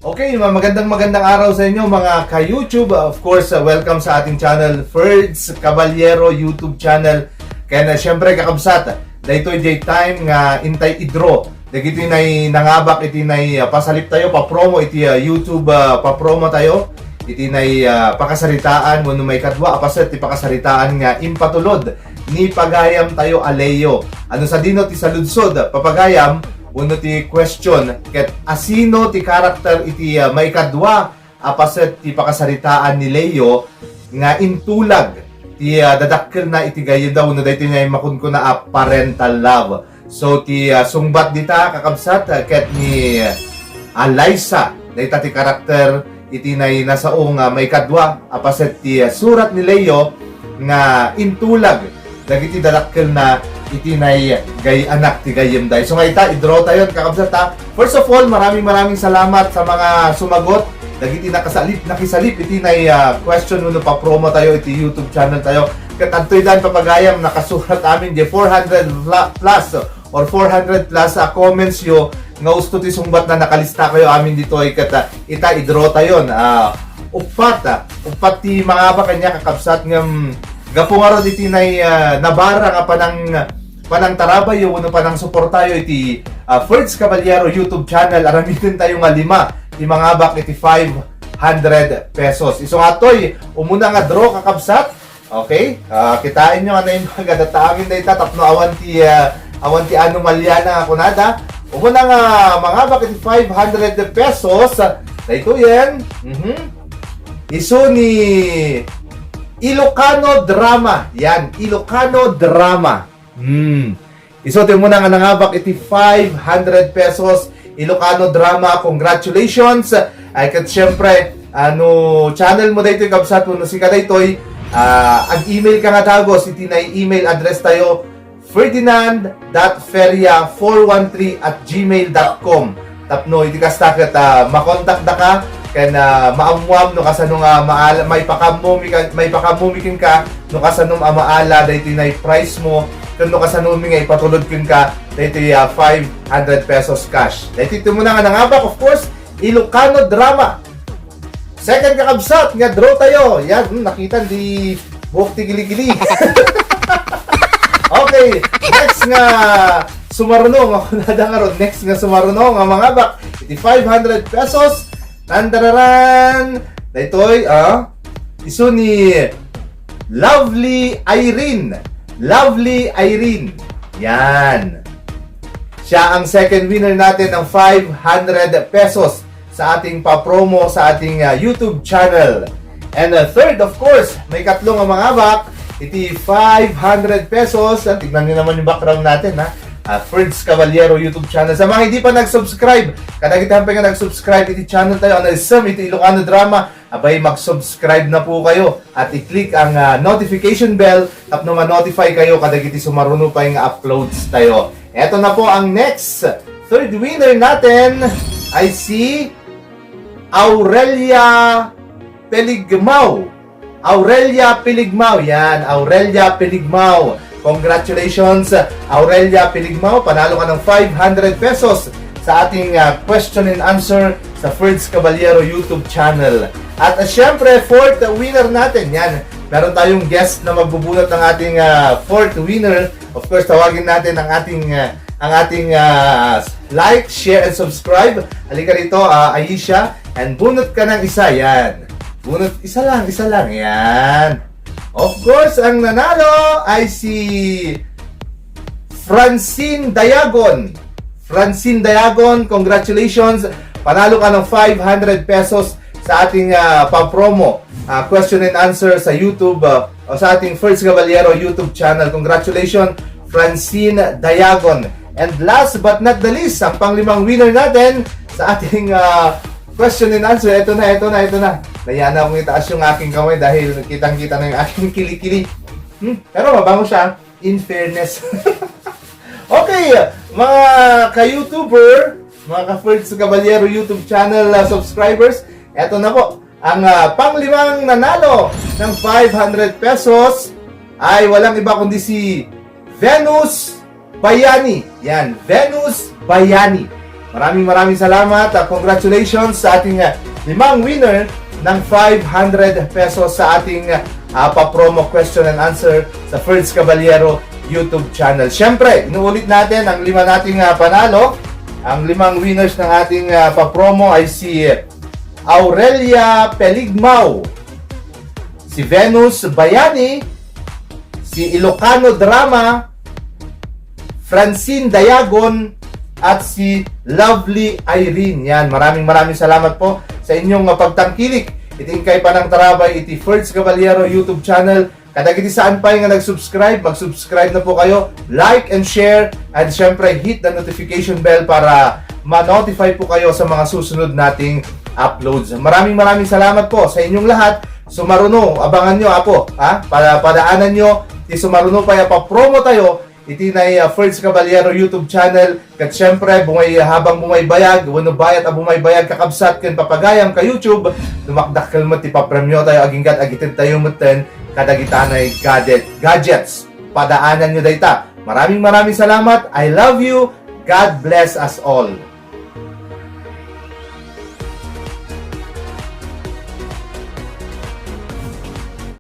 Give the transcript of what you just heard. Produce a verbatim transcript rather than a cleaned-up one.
Okay, ma-, magandang magandang araw sa inyo, mga ka-YouTube. Of course, uh, welcome sa ating channel, Ferds Caballero YouTube channel. Kaya na, syempre, kakabsat, daytoy jay time nga intay i-draw dagiti nay nangabak iti nay, uh, pasalip tayo, pa-promo iti, uh, YouTube, uh, pa-promo tayo. Iti nay, uh, pakasaritaan wenno maikadua a paset ti pakasaritaan nga impatulod ni pagayam tayo a Leo. Ano sadino ti saludsod, papagayam, wenno ti question, ket asino ti karakter iti, ah, maikadua a paset ti pakasaritaan ni Leo nga intulag ti, ah, dadakkelna iti gayyemda wenno daytoy nga makunkuna a parental love. So, ti, ah, sungbat dita, kakabsat, ah, ket ni, ah, Liza, dayta ti karakter iti nay nasao nga maikadua a paset ti, ah, surat ni Leo nga intulag dagiti dadakkelna iti nay gay-, anak ti gayyemda. Isu nga ita, i-draw tayon, kakabsat, ha. First of all, maraming, maraming salamat sa mga sumagot dagiti nakasalip, nakisalip iti nay, ah, question wenno pa-promo tayo iti YouTube channel tayo. Ket adtoy dan, papagayam, nakasurat amin di four hundred pla-, plus or four hundred plus a comments yo nga usto ti sungbatna, nakalista kayo amin ditoy ket, ah, ita, i-draw tayon. Ah, uppat, ah, uppat ti mangabak kaniak, kakabsat, ngem gapu ngarud iti nay, ah, nabara nga panang-, panangtarabayo wenno panangsuportayo iti, ah, Ferds Caballero YouTube channel, aramiden tayo nga lima ti mangabak iti five hundred pesos. Isu nga adtoy, umuna nga draw, kakabsat. Okay? Ah, kitaenyo nga naimbag, adda amin dayta tapno awan ti, ah, awan ti anomalyana nga kunada. Umuna nga mangabak iti five hundred pesos, daytoyen. Mhm. Isu ni Ilocano Drama. Yan, Ilocano Drama. Hmm. Isu ti umuna nga nangabak iti five hundred pesos, Ilocano Drama. Congratulations! Ay, ket siyempre, ah, no channel mo daytoy, kabsat, wenno sika daytoy, ah, ag-email ka nga dagus iti nay email address tayo, ferdinand dot feria four one three at gmail dot com. Tapno iti kasta ket, ah, makontakda ka ken, ah, maammuam no kasano nga maala-, maipakaammomi ka, maipakaammomi kenka no kasano a maala daytoy nay prize mo, ken no kasanomi nga ipatulod kenka daytoy, ah, five hundred pesos cash. Daytoy ti umuna nga nangabak, of course, Ilocano Drama. Second, kakabsat, nga draw tayo. Yan, hmm, nakita di buhok ti gili-gili. Okay, next nga sumaruno, nga kunada ngarud, next nga sumaruno nga mangabak iti five hundred pesos. Tandararan! Daytoy, ah, isu ni Lovely Irene. Lovely Irene. Yan. Siya ang second winner natin ng five hundred pesos sa ating pa-promo sa ating, ah, YouTube channel. And, ah, third, of course, may katlo nga mangabak, iti five hundred pesos. Ah, tignan niyo naman yung background natin, ha? Ah, Ferds Caballero YouTube channel. Sa mga hindi pa nag-subscribe, kadagiti pay nga nag-subscribe iti channel tayo, ang Isem iti Ilocano Drama, abay, mag-subscribe na po kayo at i-click ang, ah, notification bell tapno ma-notify kayo kadagiti sumaruno pay nga uploads tayo. Eto na po ang next. Third winner natin ay si Aurelia Peligmao. Aurelia Peligmao. Yan, Aurelia Peligmao. Congratulations, Aurelia Peligmao. Panalo ka ng five hundred pesos sa ating, ah, question and answer sa Ferds Caballero YouTube channel. At, ah, syempre, fourth winner natin. Yan, meron tayong guest na magbubunot ng ating, ah, fourth winner. Of course, tawagin natin ang ating, ah, ang ating, ah, like, share, and subscribe. Halika rito, ah, Aisha, and bunot ka ng isa. Yan. Bunot, isa lang, isa lang. Yan. Of course, ang nanalo ay si Francine Dayagon. Francine Dayagon, congratulations. Panalo ka ng five hundred pesos sa ating, ah, pa-promo, ah, question and answer sa YouTube, ah, o sa ating Ferds Caballero YouTube channel. Congratulations, Francine Dayagon. And last but not the least, ang panglimang winner natin sa ating, ah, question and answer. Ito na, ito na, ito na. Nahiya na akong itaas yung aking kamay dahil kitang-kita na yung aking kilikili. Hmm, pero mabango siya, in fairness. Okay, mga ka-YouTuber, mga ka-Ferds Caballero YouTube channel, ah, subscribers, eto na po ang, ah, panglimang nanalo ng five hundred pesos ay walang iba kundi si Venus Bayani. Yan, Venus Bayani. Maraming maraming salamat. Ah, congratulations sa ating ah, limang winner ng five hundred pesos sa ating ah, pa-promo question and answer sa Ferds Caballero YouTube channel. Siyempre, inuulit natin ang lima nating ah, panalo. Ang limang winners ng ating ah, pa-promo ay si Aurelia Peligmao, si Venus Bayani, si Ilocano Drama, Francine Dayagon, at si Lovely Irene. Yan, maraming maraming salamat po sa inyong ah, pagtangkilik. Iti inkay panangtarabay iti Ferds Caballero YouTube channel. Kadagiti saan pay nga nag-subscribe, mag-subscribe na po kayo, like and share, and syempre hit the notification bell para ma-notify po kayo sa mga susunod nating uploads. Maraming maraming salamat po sa inyong lahat. Sumaruno, abangan nyo, apo, ha? Pada, padaanan nyo, ti sumaruno pay a pa-promo tayo, iti nay ah, Ferds Caballero YouTube channel. Ket syempre, bumay, habang bumaybayag, wenno bayat a bumaybayag, kakabsat ken papagayam ka YouTube, dumakdakkel met ti papremio tayo, aginggat agited tayo metten kadagita nay gadget, gadgets. Padaanan nyo dayta. Maraming maraming salamat. I love you. God bless us all.